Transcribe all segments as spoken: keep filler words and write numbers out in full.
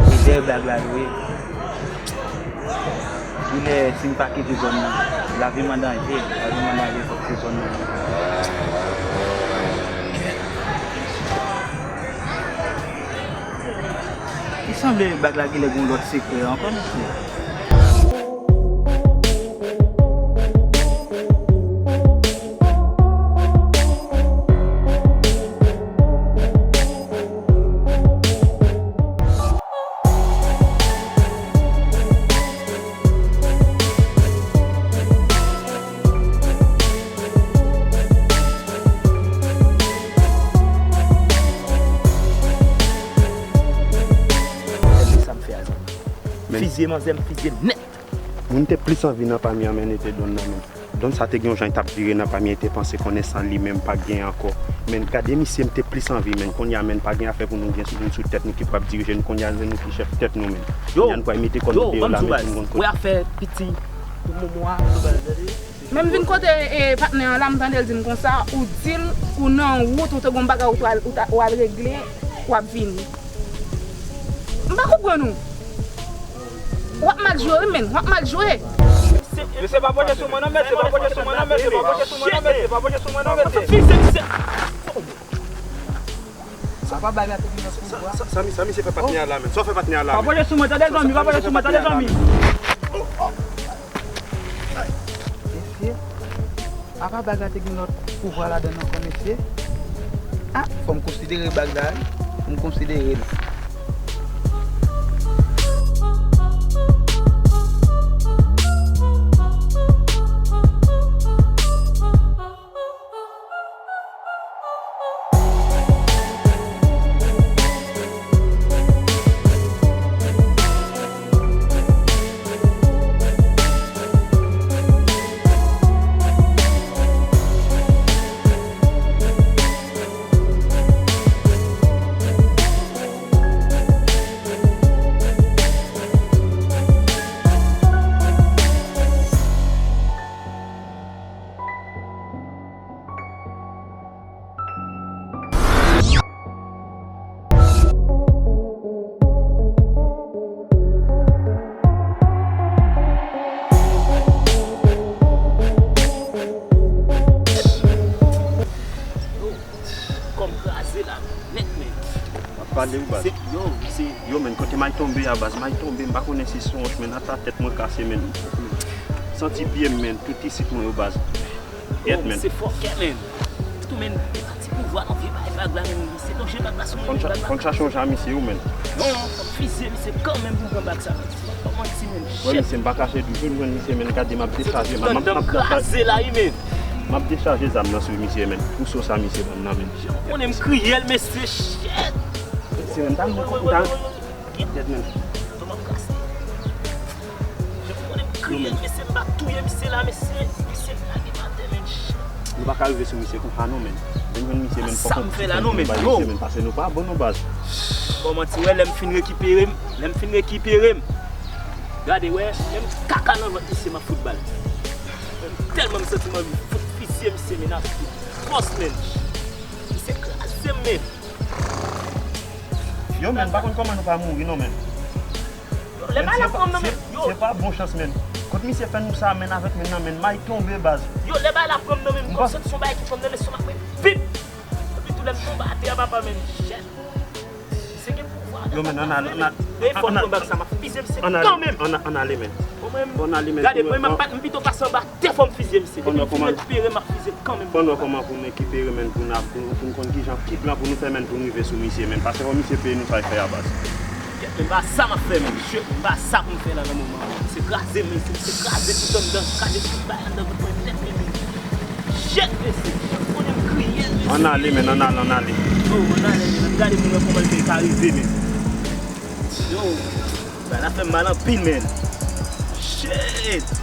Mizè blag la dwe. Doulè, si m pa kite zòn nan, lavi m an danje, lavi m an danje, fòk se zòn nan. Li sanble blag la genlè gen yon lòt sekrè ankò, mesye. Gade sa m fè a zanmi. Men fizye manzè, m fizye l nèt. Moun te plis anvi nan pami an, men, e te Don nan, men. Don sa te gen yon jan li t ap vire nan pami an, e te panse konnen san li menm pa t gen ankò. Men, gade misye, m te plis anvi, men. Kounye a, men, pa gen afè pou nou gen moun sou tèt nou ki pral dirije nou. Kounye a, se nou ki chèf tèt nou, men. Yo, kounye a, nou pral mete kò nou deyò la, men, pou nou konn kote. Wè afè piti pou moman an. Menm vin kote, e, patnè an la, m tande l di m konsa, ou di l, ou nan wout, ou te gon bagay ou pral, ou ta, ou al regle, w ap vini. M pa konprann ou. W ap mal jwe wi, menn. W ap mal jwe. Mesye pa pote sou mwen non, mesye, pa pote sou mwen non, mesye, pa pote sou mwen non, mesye, pa pote sou mwen non, mesye. Sa pa bagay te gen nan sou sa, sa, sa, sa misye fè patnè a la, menn. Sa w fè patnè a la, menn. Pa pote sou mwen, tande zanmi, pa pote sou mwen, tande zanmi. Mesye, apa blag la te gen lòt pouvwa ladan l ankò, mesye? Ah, fò m konsidere blag la, wi. Fò m konsidere l. Kò m kraze la nèt, men. M ap pale wi, baz. Se, yo, se. Yo, men, kote may tonbe a, baz? May tonbe, m pa konnen si se yon wòch, men, ata tèt mwen kase, men. Santi pye m, men, tout isit mwen yo, baz. Yèt, men. Se fòkè, men. Tou, men, e pa ti pouvwa, non, vye bagay blag la, men. Se danje blag la, se yon blag la. Fò n chache yon jan misye, wi, men. Non, non, fò m fizye misye kanmenm pou m pran bag sa, men. Fò m manti, men. Wè, misye, m pa kache, toujou m jwenn misye, men. Gade, m ap dechaje, m ap, m ap, m ap, m ap dechaje zam nan sou misye, men. Pou so sa misye ban m nan, men. Jan w konnen m kriyèl, mesye, shit. Mesye, men, m ta, m ta, Kèt, men. Toma kase. Jan w konnen m kriyèl, mesye, m pa touye misye la, mesye. Misye lage m atè, men, shit. Nou pa ka rive sou misye konsa non, men. Menm jwenn misye, men, fòk nou fè la non, men, bay misye, men, paske nou pa bon non, baz. Bon, manti, wè, lè m fin rekipere m, lè m fin rekipere m, gade, wè, menm kaka nan vant misye, m ap fout ba l. Tèlman m santi m anvi fout fizye misye, men, ap fout fòs, men. Misye kraze m, men. Yo, men, m pa konn kòman nou pa mouri non, men. Yo, lè bagay la pran m nan men m, yo. Se pa bon chans, men. Kot misye fè nou sa, men, avèk men nan, men, may tonbe, baz. Yo, lè bagay la pran m nan men m, m konn santi se yon bagay ki pran m nan men, se yon bagay vip. Epi tou lè m tonbe atè a, papa, men, shit. Misye gen pouvwa. Yo, men, ann al, ann al. Lè fò m pran bag sa, m ap fizye misye kanmenm. Ann ale, men. Bon, men, gade, mwen, m ap, m pito pase anba tè, fò m fizye misye. Depi m fin rekipere, m ap fizye l kanmenm. Fò n wè kòman pou n rekipere, men, pou n ap, pou, pou n konn kijan, ki plan pou nou fè, men, pou n rive sou misye, men. Paske fò misye peye nou sa l fè a, baz. Men pa sa m ap fè, men. Shit, men pa sa pou m fè la nan moman an. Se kraze m, men se, se kraze tout anndan, kraze tout bagay anndan vant mwen nèt, men, men. Shit, mesye, konnen m kriye, mesye. Ann ale, men, ann ale, ann ale. Yo, ann ale, men, gade pou m wè kòman l fè ka rive, men. Yo, bagay la fè m mal anpil, men. Shit.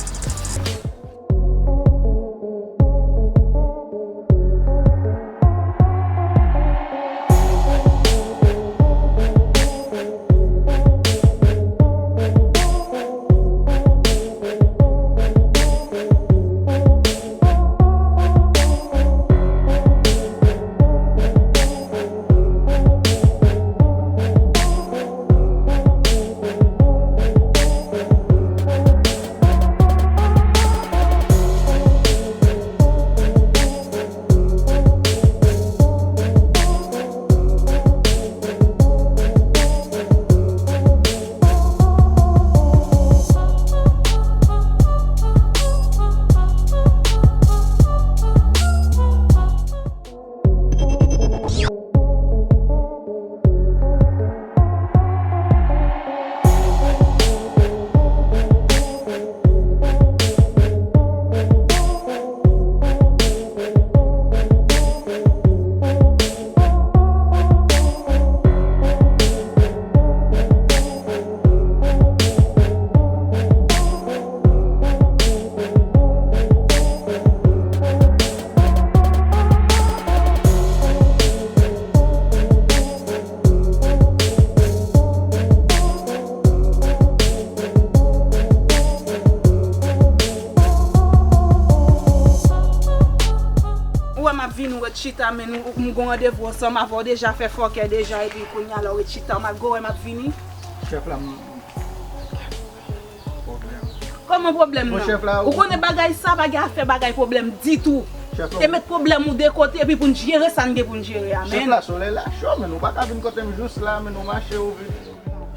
Ou wè m ap vini, ou ret chita, men nou, m gon randevou ansanm avè w deja, fè fòkè deja, epi kounye a la w ret chita, m ap gwo wè m ap vini. Chèf la, m... Pwoblèm. Kòman pwoblèm nan? Bon, chèf la, ou konnen bagay sa pa gen afè bagay pwoblèm ditou. Chèf la, te met pwoblèm ou de kote, epi pou n jere sa n gen pou n jere a, men. Chèf la, solèy la cho, men ou pa ka vin kote m jous la, men ou mache, ou vin.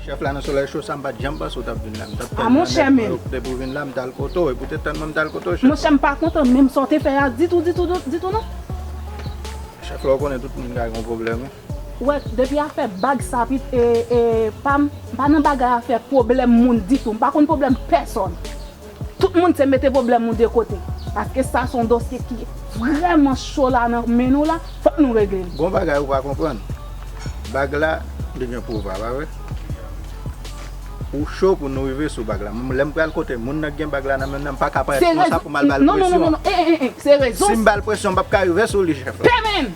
Chèf la, nan solèy cho sa, m pa t janm panse w t ap vin la. M t ap tann nan nèg mwen yo te pou vin la, m t al kote w, epi w te tann mwen, m t al kote w, chèf la. Monchè, m pa kontan menm sa w te fè a ditou, ditou, ditou, ditou, non. Chèf la, ou konnen tout moun ka gen yon pwoblèm, wi. Ou wè, depi afè bag sa, pit, e, e, pa m, m pa nan bagay afè pwoblèm moun ditou. M pa konn pwoblèm pèsòn. Tout moun se mete pwoblèm ou de kote. Paske sa se yon dosye ki vrèman cho la nan men nou la, fòk nou regle l. Gon bagay ou pa konprann. Bag la, li gen pouva, pa vre? Ou cho pou nou rive sou bag la. Lè m pral kote moun nan ki gen bag la nan men l, m pa ka parèt konsa pou m al ba l presyon. Non, non, non, non, non. Eh, eh, eh, eh. Se rezon. Si m ba l presyon, m p ap ka rive sou li, chèf la. Pè, men!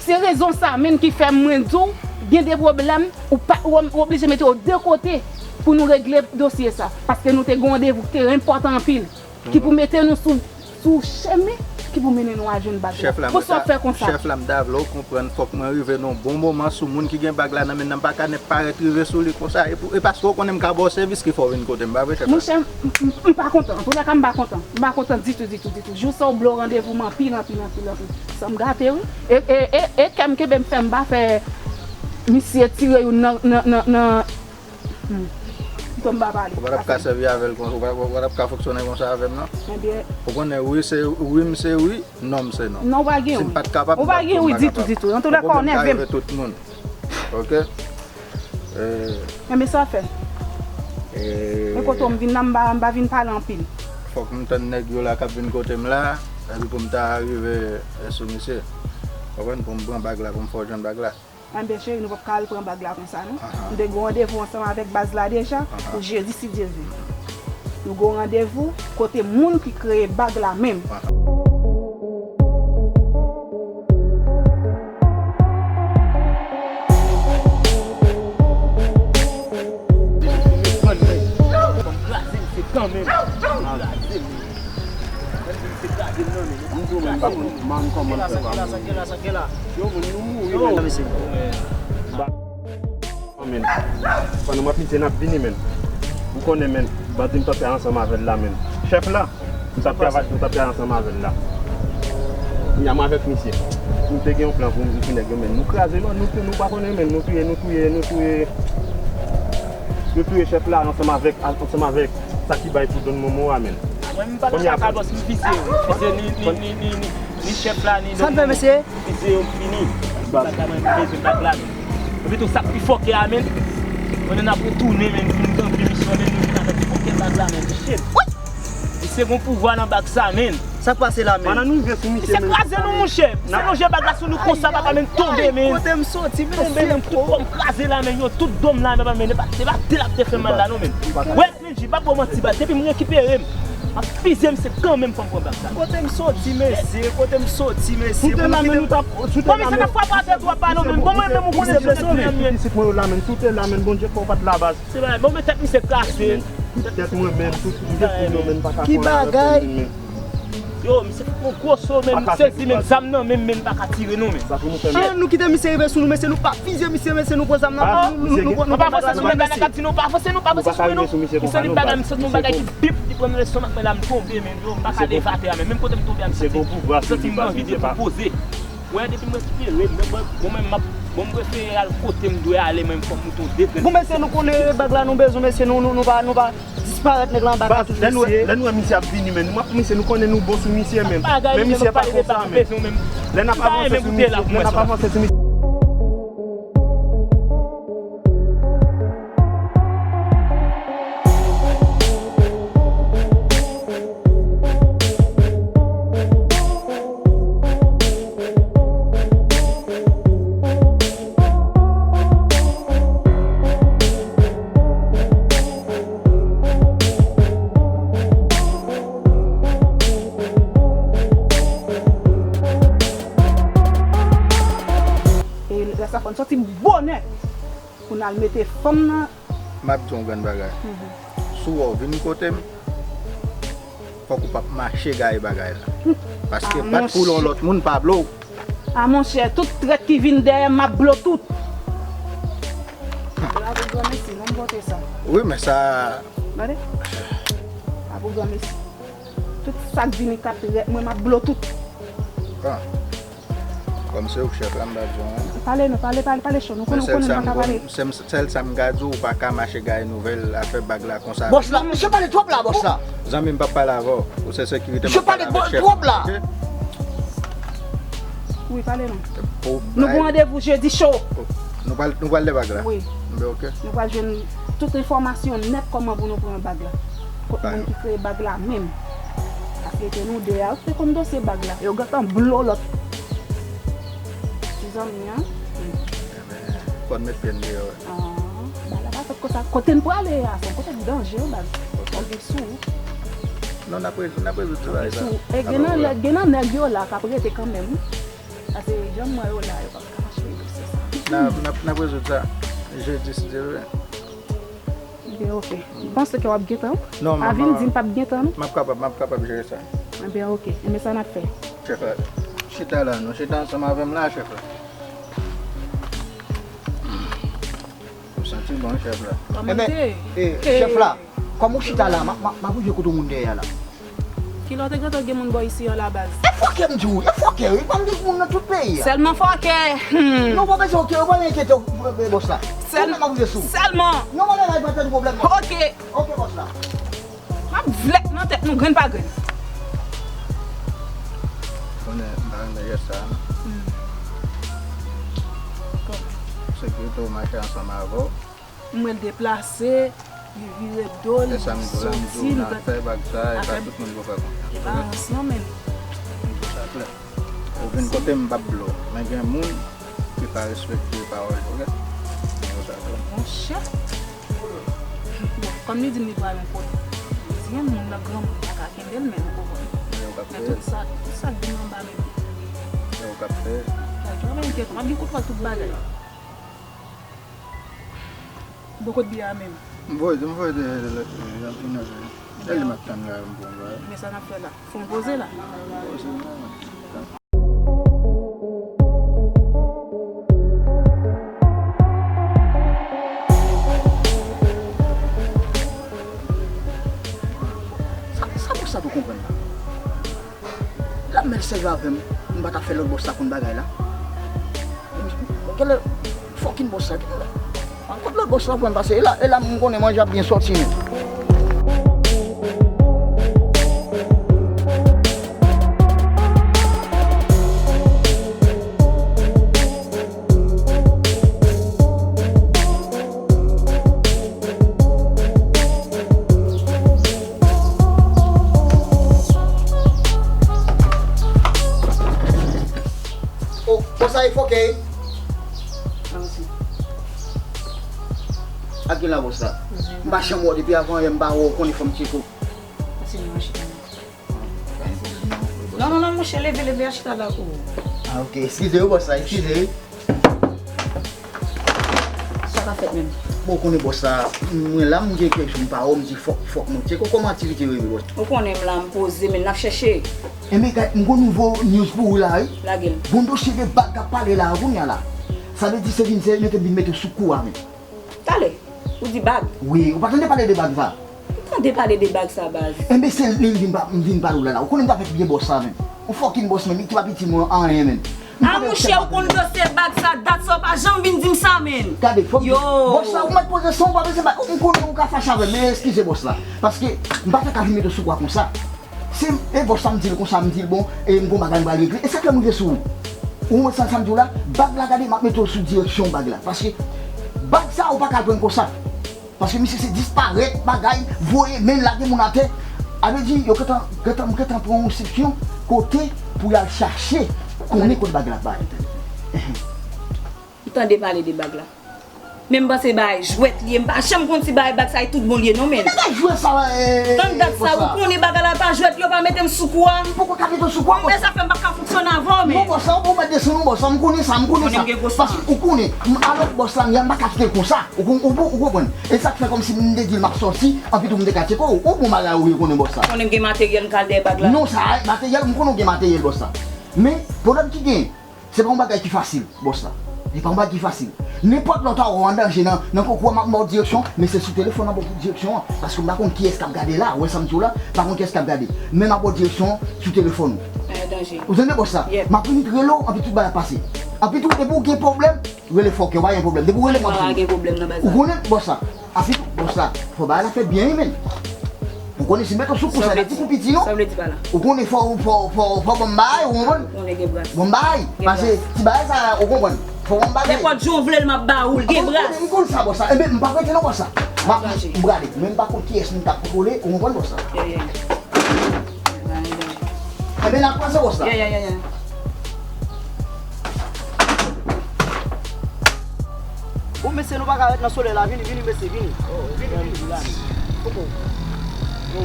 Se rezon sa menm ki fè mwen di w, gen de pwoblèm, ou pa, ou, ou oblije mete yo de kote pou nou regle dosye sa. Paske nou te gen yon randevou ki te enpòtan anpil, ki pou mete nou sou, sou chemen ki pou mennen nou al jwenn bag la. Chèf la, mwen ta, chèf la, m ta vle w konprann, fòk mwen rive nan yon bon moman sou moun ki gen bag la nan men l, m pa ka nèk parèt rive sou li konsa. E pou, e paske w konnen m ka ba w sèvis ki fè w vin kote m, pa vre, chèf la? Monchè, m, m, m pa kontan. Antouka, m pa kontan. M pa kontan ditou, ditou, ditou. Jou sa w blow randevou m anpil, anpil, anpil, anpil. Sa m gate, wi. E, e, e, e kè m kenbe m fè m pa fè misye tire youn nan, nan, nan, nan, hmm. Kite m pa pale. Ou pa t ap ka sèvi avè l konsa, ou pa, ou pa t ap ka fonksyone konsa avè m, non? Ebyen. Ou konnen wi se wi, m se wi, non, m se non. Non, ou pa gen wi. Si m pa t kapab, m pa t kapab. Ou pa gen wi ditou, ditou. Antouka, w nève m. Tout moun. Ok? Eh. Enben sa fè. Eh. Men kote w m vin la, m pa, m pa vin pale anpil. Fòk m tann nèg yo la k ap vin kote m la, epi pou m ta rive, eh, sou misye. Konprann? Pou m pran bag la, pou m fè w jwenn bag la. Enben cheri, nou p ap ka al pran bag la konsa, non. Aha. M te gen yon randevou ansanm avèk baz la deja, aha, pou jedi, si Dye vle. Nou gen yon randevou kote moun ki kreye bag la menm. Aha. Men, pandan m ap misye n ap vini, men. Ou konnen, men, bandi m t ap fè ansanm avè l la, men. Chèf la, m t ap travay, m t ap fè ansanm avè l la. Kounya m avèk misye. M te gen yon plan pou m, pou nèg yo, men. Nou kraze, men. Nou, nou pa konnen, men. Nou touye, nou touye, nou touye. Nou touye chèf la ansanm avèk, ansanm avèk sa ki bay pou Don Momo a, men. Mwen, m pa nan sa kabòs, m vizye yo. M vizye ni, ni, ni, ni, ni, ni chèf la, ni Don Momo. Sa n fè, mesye? M vizye yo, m fini. Sa ka mwen bezwen bag la, men. Beto, sa k pi fòkè a, menn. Mwen, n ap retounen, menn, pou nou kanpe misye, menn, nou vin avèk fòkè bag la, menn. Shit. Misye gon pouvwa nan bag sa, menn. Sa k pase la, menn? Pandan nou rive sou misye, menn. Misye kraze nou, monchè. Misye lonje bag la sou nou konsa, papa, menn, tonbe, menn. Kote m soti, mesye? Tonbe, menn, tout kò m kraze la, menn, yo, tout do m la, papa, menn. E pa, e pa de l ap te fè mal la, non, menn. Wè, Benji, pa ba w manti, baz. Depi m rekipere m, m ap fize misye kanmenm, fò m pran bag sa. Kote m soti, mesye? Kote m soti, mesye? Sou tè la, menn, nou t ap, sou tè la, menn. Bon, misye t ap frape atè tou, ap pale, menn. Bon, mwen menm, ou konnen se tèt mwen, menn. Pitit mwen yo la, menn. Sou tè la, menn. Bondye fè w pa t la, baz. Se bagay, bon, men tèt misye kraze. Tèt mwen menm, tout, m te fou yo menm, pa ka fè anyen avèk yo menm. Yo, misye fè yon gwo so menm, m sezi menm, zam nan menm, menm pa ka tire non menm. Sa pou nou fè menm. An, nou kite misye rive sou nou, mesye, nou pa fize misye, mesye, nou pran zam nan, nou, nou, nou, nou pran bag la nan men misye. Pa avanse sou nèg la, nèg ap di nou pa avanse, nou pa avanse sou nou. M santi bagay, m santi yon bagay ki bip, ki pran nan lestomak mwen la, m tonbe menm, yo, m pa ka leve atè a menm, menm kote m tonbe a, m santi, m santi m anvi dekonpoze. Wè, depi m rekipere, mwen, mwen, mwen menm, m ap, bon, m prefere al kote m dwe ale, mwen, fò m moute yon de grenn. Bon, mesye, nou konnen bag la nou bezwen, mesye, nou, nou, nou pa, nou pa disparèt nèg la anba katou, mesye. Lè nou wè misye ap vini, men nou ap misye, nou konnen nou bon sou misye, men. Men misye pa konsa, men. Lè n ap avanse sou misye, lè n ap avanse sou misye. E lè sa fò n sòti bonè pou n al mete fanm nan. M ap di w yon grenn bagay. Si w wè w vin kote m, fòk ou p ap mache gaye bagay la. Paske bat pou yon lòt moun pa blo w. A monchè, tout trèt ki vin dèyè m, m ap blo tout. La pou granmesi, non, m pote sa. Wi, men sa. Gade. La pou granmesi. Tout sa k vini k ap trèt mwen, m ap blo tout. Bon. Kòm se ou k chèf la, m pa di w anyen. Pale non, pale, pale, pale cho. Nou konnen, ou konnen m pa ka pale. Sèl sa m ka di w, ou pa ka mache gaye nouvèl afè bag la konsa. Bòs la, misye pale twòp la, bòs la. Zanmi m, p ap pale avè w. Ou se sekirite, m ap pale avèk chèf la, oke? Wi, pale non. Nou gen randevou jedi cho. Nou pral, nou pral de bag la? Wi. Oke. Nou pral jwenn tout enfòmasyon nèt kòman pou nou pran bag la. Kot moun ki kreye bag la menm. Paske se nou de a, se konn dosye bag la. Yo gentan blo lòt ti zanmi an. Fò n met pye n deyò. Ah, bala pa sot konsa. Kote n prale a, se yon kote danje, baz. Fò gen sou. Non, n ap rezoud, n ap rezoud travay sa. E gen nan nèg, gen nan nèg yo la k ap rete kanmenm. Paske jan m wè yo la, yo p ap ka mache dosye sa. N ap, n ap, n ap rezoud sa. Jedi, si Dye vle. Ebyen, oke. M panse ke w ap gentan. Non, a vin di m p ap gentan, non? M ap kapab, m ap kapab jere sa. Ebyen, oke. Ebyen, sa n ap fè? Chèf la, chita la, non. Chita ansanm avè m la, chèf la. Ou santi bon, chèf la? Ebyen, e, chèf la, kòman ou chita la, m ap, m ap, m ap rive kote moun dèyè a la. Kilè w te gentan gen moun bò isi an la baz? E fòkè m di w, e fòkè, wi, pa m gen moun nan tout peyi a. Sèlman fòkè, hmm. Non, pa bezwen fòkè, yo pa enkyete w, bòs la. Sèl-, ou menm ap rive sou. Sèlman. Non, pa lè la, pa tèt pwoblèm, non. Oke. Oke, bòs la. M ap vlèk nan tèt nou, grenn pa grenn. Konnen, m pa renmen jès sa a, non. Hmm. Sekirite w mache ansanm avè w. M wè l deplase, li vire do l, li soti. E sa m di w la, m di w, nan afè bag sa, e pa tout moun pou fè konfyans, oke? E pa rans non, menm. M di w sa klè. Ou vin kote m, m p ap blo w. Men gen moun ki pa respekte pawòl yo, oke? M di w sa klè. Monchè. Bon, kòm li di m li pral yon kote. Li di yon moun nan granmoun pa ka kenbe l, men nou konprann. Men tout sa, tout sa k vin anba men nou. Men ou k ap fè. Nèg yo, men enkyete w, m ap gen kontwòl tout bagay. Bò kot biyè a menm? M voye, m voye de, de, de, de, y ap vin avè l. Ebyen, m ap tann la, m pran bagay. Men sa n ap fè la? Fè yon poze la. Poze la. Sa, sa pou sa pou konprann la? L ap mèl sèvi avè m, m pa ta fè lòt bòs la konn bagay la. Kèlè fòkin bòs la? An kot lòt bòs la pran pase? E la, e la m konnen manje ap byen sòti menm. Ay, foke. Ak gen la bòs la. M pa janm wè w depi avan yè, m pa wè w, konnen fò m tcheke w. Non, non, non, monchè, leve, leve, achita la pou ou. Ah, ok. Eskize wi, bòs la, eskize wi. Sa ka fèt menm? Bon, ou konnen bòs la, mwen la, m gen kèk jou m pa wè w, m di fòk, fòk nou tcheke w. Kòman aktivite yo ye, bòs? Ou konnen m la, m poze, men n ap chèche. Enben, gad, m gon nouvo news pou ou la, wi. Lage l. Gon dosye de bag k ap pale la, kounye a la. Sa vle di se vin, se mete, vin mete w sou kou a menm. Talè, ou di bag? Wi, ou pa tande pale de bag sa? M tande pale de bag sa, baz. Enben, se li m vin pa, m vin pale w la la. Ou konnen m t avèk vye bòs sa menm. Yon fucking bòs menm, li ki pa piti mwen anyen menm. A monchè, ou konn dosye bag sa dat sa, ou pa janm vin di m sa, menn. Gade, fòk bòs sa, ou mèt poze san, ou pa bezwen ba, m konnen ou ka fache avè m, men eskize bòs la. Paske m pa fè ka vin mete w sou kou a konsa. Se, e bòs sa m di l konsa, m di l bon, e m gon bagay m pral regle. E sa k fè m rive sou ou. Ou konprann sa, sa m di w la? Bag la, gade, m ap mete w sou direksyon bag la. Paske bag sa, ou pa ka al pran l konsa. Paske misye se disparèt, bagay, voye, men lage moun atè. A vle di, yo gentan, gentan, m gentan pran yon seksyon kote pou y al chache, konnen kot bag la bay. M tande pale de bag la. Men m panse bagay jwèt li ye. M pa janm konn si bagay bag sa e tout bon li ye non, men. Bagay jwèt sa, e, e, e, Tann dat sa, ou konnen bagay la pa jwèt, yo pa mete m sou kou a. M poko ka mete w sou kou a, men sa fè m pa ka fonksyone avè w, men. Non, bòs la, ou mèt desann, non, bòs la, m konnen sa, m konnen sa. Paske ou konnen, m, alò, bòs la, m, m pa ka kite l konsa. Ou kon-, ou, ou konprann? E sa k fè kòmsi m te di l m ap sòti, anpi tou m te ka tcheke w. Ou bon bagay, ou ye konnen bòs la. Konnen m gen materyèl m ka al dèyè bag la. Non, sa, materyèl, m konnen w gen materyèl, bòs la. Men, pwoblèm ki genyen, se pa yon bagay ki fasil, bòs la. Se pa yon bagay ki fasil. Nenpòt lè w ta wè w an danje nan, nan konkou a, m ap ba w direksyon, men se sou telefòn m ap ba w direksyon an. Paske m pa konn kiyès k ap gade la, ou wè sa m di w la, m pa konn kiyès k ap gade. Men m ap ba w direksyon sou telefòn ou. Ou tande, bòs la? M ap vin rele w, anpi tout bagay ap pase. Anpi tou, depi w gen pwoblèm, rele fòkè, ou pa gen pwoblèm. Depi w rele m ap vini. Ou konnen, bòs la. Api tou, bòs la, fò bagay la fèt byen, wi, menn. Ou konnen si m mete w sou kou sa, li pa ti kou piti, non. Ou konnen fò, fò, fò, fò ban m bagay, ou konprann? Ban m bagay. Pase ti bagay sa, ou konprann? Fò ban m bagay. Nenpòt jan w vle l, m ap ba ou l, gen bras. M konn sa, bòs la. Enben, m p ap rete non, bòs la. M ap, m prale. Men m pa konn kiyès m t ap kontwole, ou konprann, bòs la? Enben, n ap pase, bòs la. Bon, mesye, nou pa ka ret nan solèy la. Vini, vini, mesye, vini. Vini, vini. Poko. Bon,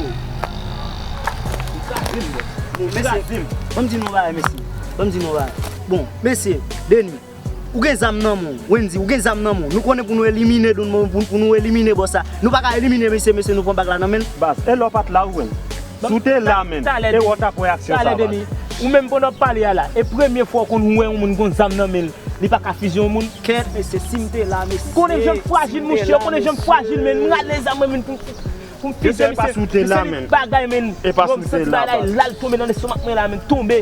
mesye, ban m di nou yon bagay, mesye. Ban m di nou yon bagay. Bon, mesye, Denis, ou gen zam nan men w. Wendy, ou gen zam nan men w. Nou konnen pou nou elimine Don, pou, pou nou elimine bòs la. Nou pa ka elimine mesye, mesye, nou pran bag la nan men l. Baz, e lè w pa t la, ou wè m. Si w te la, menn, e wè w t ap wè aksyon sa, baz. Ou menm pandan w ap pale a la, e premye fwa w konn wè yon moun gon zam nan men l, li pa ka fize yon moun. Kèt, mesye, si m te la, mesye. Konnen jan m frajil, monchè, konnen jan m frajil, menn. M rale zam mwen, menn, pou, pou, pou m fize misye, misye li bagay, menn. Bon, m santi bagay la, l al tonbe nan lestomak mwen la, menn, tonbe.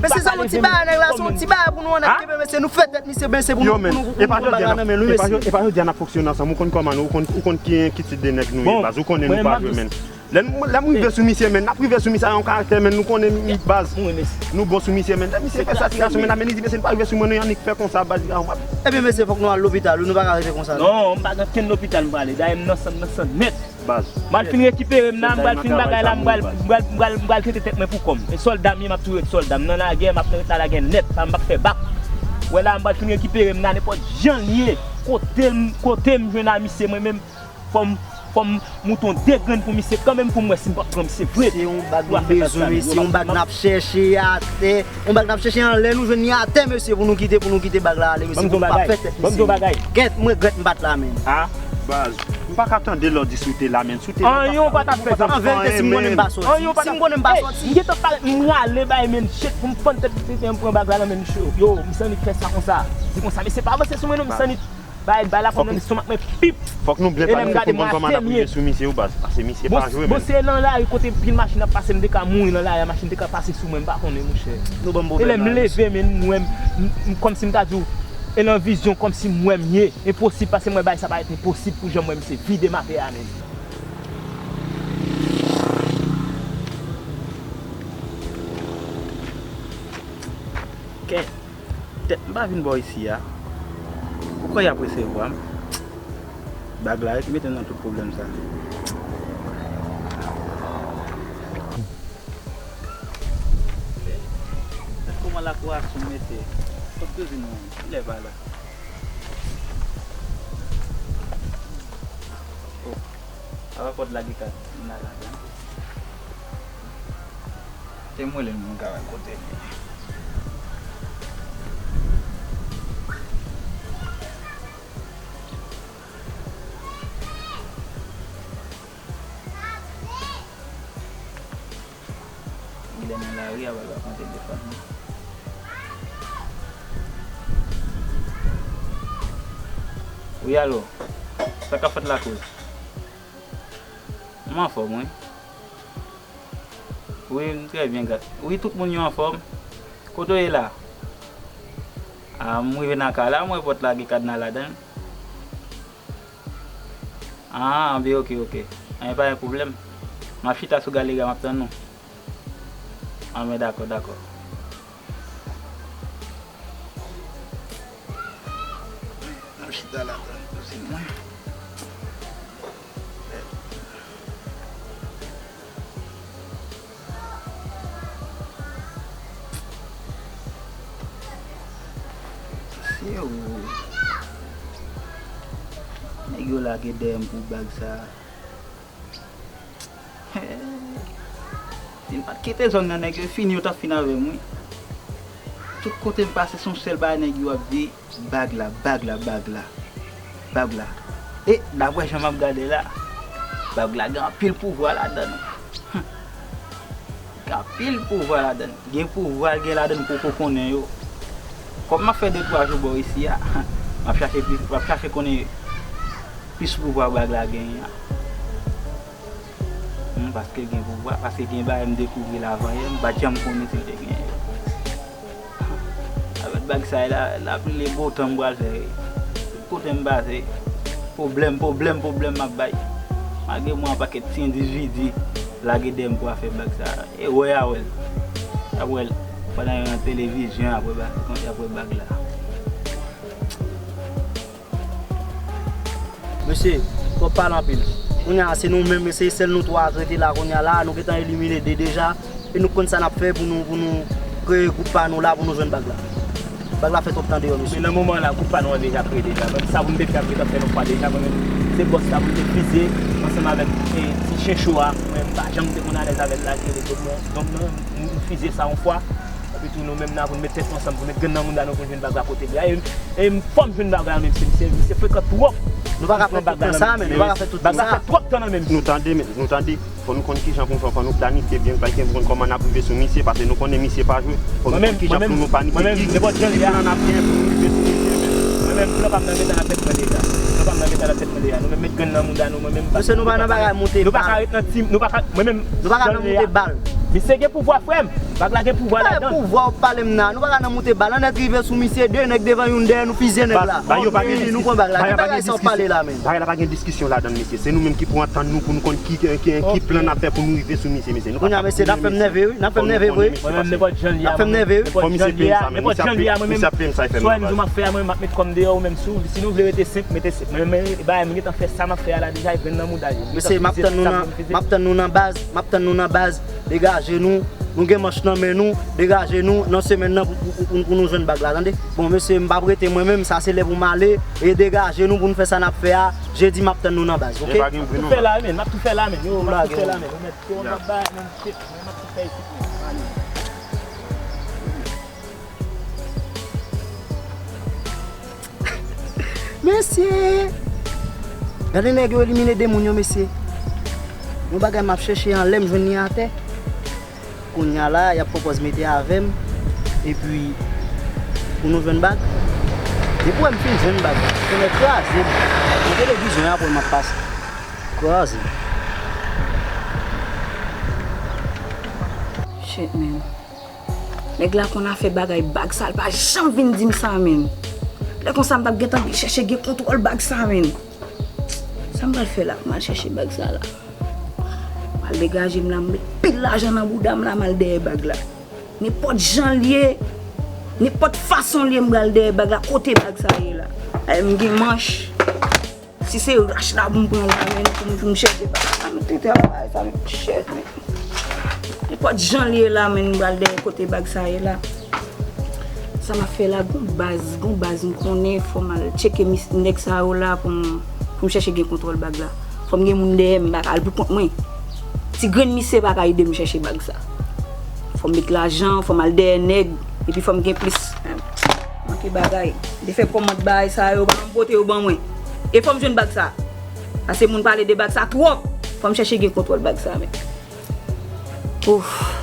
Mesye, se yon ti bagay, nèg la, se yon ti bagay pou nou, nèg, kenbe, mesye, nou fè tèt misye bense pou nou, pou nou, pou nou pran bagay nan men l, wi, mesye. E pa jodi a n ap fonksyone ansanm, ou konn kòman nou, ou konn, ou konn ki, ki tip de nèg nou ye, baz, ou konnen nou pa jwe, menn. Lè m, lè m rive sou misye, menn, n ap rive sou misye a yon karaktè, menn, nou konnen, baz. Nou bon sou misye, menn. Lè misye fè sa ti gason, menn, amenn li di, mesye, n pa rive sou mwen, nou annik fè konsa, baz, li ka wap. Ebyen, mesye, fòk nou al lopital, wi, nou pa ka rete konsa, non. Non, m pa gen okenn lopital m prale. Dayè, m nan san, m nan san nèt. Baz. M al fin rekipere m nan, m pral fin bagay la, m pral, m pral, m pral, m pral tete tèt mwen pou kò m. E sòlda m ye, m ap toujou ret sòlda. M nan lagè, m ap ret nan lagè nèt, pa m p ap fè bak. Wè la, m pral fin rekipere m nan, nenpòt jan l ye, kote m, kote m jwenn a misye, mwen menm, fò m, fò m moute yon de grenn pou misye kanmenm pou m wè si m p ap pran misye vre. Se yon bag nou bezwen, mesye, yon bag n ap chèche atè, yon bag n ap chèche anlè, nou jwenn li atè, mesye, pou nou kite, pou nou kite bag la ale, mesye, pou nou pa fè tèt misye. Kèt, m regrèt m pa t la menm. A, baz, m pa ka tande lè w di si w te la, menn. Si w te la, anyen w pa t ap fè, zanmi. An verite, si m konnen m pa sòti. Si m konnen m pa sòti. M gentan parèt, m rale bay, menn, shit, pou m fann tèt misye, m pran bag la nan men misye. Yo, misye annik fè sa konsa. Di konsa, mesye, pa vanse sou mwen non, misye annik bay, bay la pran nan lestomak mwen, pip. Fòk nou byen pale, nou konprann kòman n ap rive sou misye, wi, baz, paske misye pa jwe, menn. Bon, se nan lari kote pil machin ap pase, m te ka mouri nan lari a, machin te ka pase sou mwen, m pa konnen, monchè. E lè m leve, menn, m wè m, m, m, kòmsi m ta di w, e nan vizyon, kòmsi m wè m ye. Enposib, paske m wè bagay sa parèt enposib pou jan m wè misye vide m atè a, menn. Kè. Tèt m pa vin bò isi a. Ou kwè y ap resevwa m? Bag la wi ki mete m nan tout pwoblèm sa. Gad kòman lakou a sonm, mesye. Kot kouzin mwen? Kilè pa la? Oh, apa pòt lage kat nan ladan? Te m rele l, m ka wè kote l ye. Li nan lari a, pral pran telefòn nan. Wi, alo. Sa k ap fèt la, kouz? M anfòm, wi. Wi, m trè byen, gra-, wi, tout moun yo anfòm. Kote w ye la? A, m rive nan kay la, m wè pòt la gen kadna ladan l. Ah, anben, oke, oke. Anben, pa gen pwoblèm. M ap chita sou galri a, m ap tann ou. Anben, dakò, dakò. M ap chita la tann kouzin mwen. Se ou. Nèg yo lage dèyè m pou bag sa. Si m pa t kite zòn nan, nèg yo fini, yo t ap fin avè m, wi. Tout kote m pase, se yon sèl bagay nèg yo ap di, bag la, bag la, bag la, bag la. E, daprè jan m ap gade la, bag la gen anpil pouvwa ladan l. Hum. Gen anpil pouvwa ladan l. Gen pouvwa l gen ladan l m poko konnen yo. Kòm m ap fè de twa jou bò isi a, m ap chache plis, m ap chache konnen plis pouvwa bag la genyen an. Hmm, paske l gen pouvwa, paske gen bagay m dekouvri l avan yè, m pa t janm konnen si l te genyen yo. Avèk bag sa la, lapli le bon tan m pral fè. Tout kote m pase, pwoblèm, pwoblèm, pwoblèm m ap bay. Malgre mwen, yon pakèt ti endividi lage dèyè m pou afè bag sa. E wè a wè l. Y ap wè l pandan yo nan televizyon, y ap wè bag, y ap wè bag la. Mesye, twòp pale anpil. Kounye a, se nou menm, mesye, sèl nou twa k rete la kounye a la, nou gentan elimine de deja, e nou konn sa n ap fè pou nou, pou nou kreye gwoup pa nou la, pou nou jwenn bag la. Bag la fè twòp tan deyò, mesye. Men nan moman la, gwoup pa nou an deja kreye deja. Menm sa pou m te fè, m gentan fè l yon fwa deja, mwen menm, se bòs la pou m te fize, ansanm avèk, e, ti chencho a, mwen menm, m pa janm te konn alèz avè l la, ki rele Don, Don, Don, m, m fize sa yon fwa. Epi tou nou menm la pou n met tèt nou ansanm, pou n met grenn nan mouda nou pou n jwenn bag la kote l ye a. E, e fò m jwenn bag la menm si misye, misye frekan twòp. Nou pa ka fè tout tan sa, men nou pa ka fè tout tan sa. Bag la fè twòp tan nan men misye. Nou tande, men nou tande. Fò nou konn kijan pou n fè, fò nou planifye byen, planifye pou n konn kòman n ap rive sou misye, paske nou konnen misye pa jwe. Fò nou konn kijan pou nou planifye ki, ki plan n ap gen pou nou rive sou misye menm. Mwen menm, plan pa m nan gentan nan tèt mwen deja. Plan pa m nan gentan nan tèt mwen deja. Nou menm met grenn nan mouda nou, mwen menm. Mesye, nou pa nan bagay moute bal. Nou pa ka ret nan tim, nou pa ka, mwen menm, nou pa ka nan moute bal. Misye gen pouvwa, frè m. Bag la gen pouvwa ladan l. Pouvwa w ap pale m nan. Nou pa ka nan moute bal. Annèk rive sou misye, de nèg devan, youn dèyè, nou fizye nèg la. Ba yo pa gen diskisyon. Nou pran bag la. Ki bagay sa w pale la menm? Bagay la pa gen diskisyon ladan l, mesye. Se nou menm ki pou antann nou pou nou konn ki, ki, ki plan n ap fè pou nou rive sou misye, mesye. Kounye a, mesye, n ap fè m nève, wi. N ap fè m nève vre. Mwen menm, nenpòt jan l ye a, mwen menm. Fò misye peye m sa, men misye ap peye m sa, men misye ap peye m sa, e fè m nan baz. Swa yon jou m ap fè a, mwen menm, m ap met kòm deyò, ou menm si w, si nou vle rete senp, mete senp. Mwen menm, e bagay, m gentan fè sa m ap fè a la deja, e grenn nan mouda l ye. Mesye, m ap tann nou nan, m ap tann nou nan baz, m ap tann nou nan baz. Degaje nou, nou gen manch nan men nou, degaje nou nan semèn nan pou, pou, pou, pou nou jwenn bag la, tande. Bon, mesye, m p ap rete mwen menm, sa se lè pou m ale, e degaje nou pou n fè sa n ap fè a, jedi m ap tann nou nan baz, oke? M ap tou fè la, men, m ap tou fè la, men, yo, m ap tou fè la, men, yo, mèt, yo, m ap bay, men, shit, men, m ap tou fè isit, men, ale. Mesye! Gade nèg yo elimine de moun yo, mesye. Yon bagay m ap chèche anlè, m jwenn li atè. Kounye a la, y ap pran pòz mete avè m. Epi, pou nou jwenn bag. Depi wè m fin jwenn bag, tonnè kraze m. Nan televizyon an apre m ap pase. Kraze m. Shit, man. Nèg la konn afè bagay, bag sa, l pa janm vin di m sa, menm. Lè konsa, m t ap gentan vin chèche gen kontwòl bag sa, menm. Sa m pral fè la? M al chèche bag sa la. M al degaje m la, m met pil lajan nan bouda m la, m al dèyè bag la. Nenpòt jan l ye, nenpòt fason l ye, m pral dèyè bag la. Kote bag sa ye la? Ay, m gen manch. Si se rach la pou m pran la, men, pou m, pou m chèche bag sa, men, te travay sa, men, shit, men. Nenpòt jan l ye la, men, m pral dèyè kote bag sa ye la. Sa m ap fè la, gon baz, gon baz m konnen, fò m al tcheke mis- nèg sa yo la pou m, pou m chèche gen kontwòl bag la. Fò m gen moun dèyè m, m pa ka al pou kont mwen. Ti grenn misye pa ka ede m chèche bag sa. Fò m met lajan, fò m al dèyè nèg, epi fò m gen plis. Manke bagay. M te fè kòmand bagay sa yo, pa m pote yo ban mwen. E fò m jwenn bag sa. Pase moun pale de bag sa twòp. Fò m chèche gen kontwòl bag sa, men. Ouf,